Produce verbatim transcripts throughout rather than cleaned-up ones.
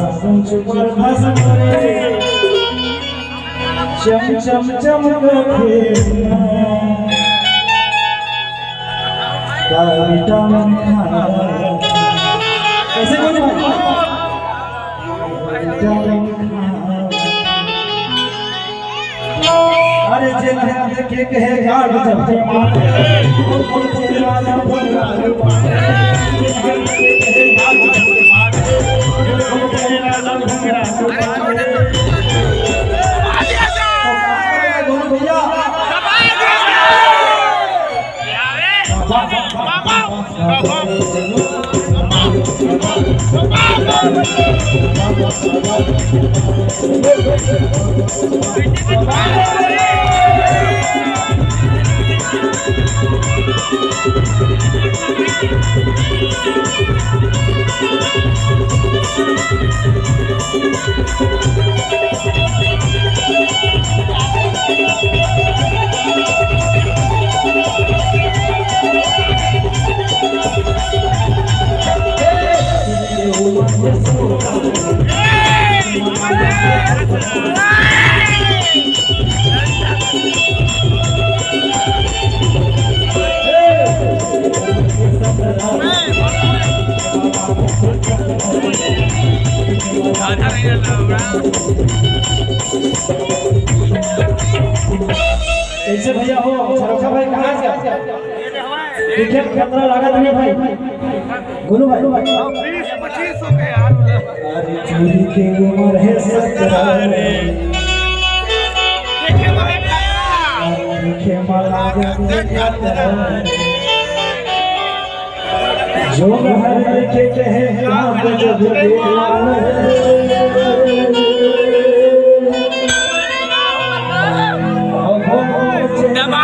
चम चम चम करथे, का विटामिन खा। ऐसे बोल भाई। विटामिन खा। अरे जेन ह देखे कहे यार जब के मार। गोलू भैया। कैसे भैया हो? झरोखा भाई कहाँ से? देखिए, खतरा लागत नहीं भाई। गोलू भाई। बीस पच्चीस हो गए यार। अरे चोरी के उम्र है सत्रह रे। देखे माला देखे जो घर देखे कहे राम जब के दबा।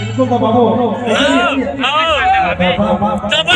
बिल्कुल दबाओ। दबा, दबा।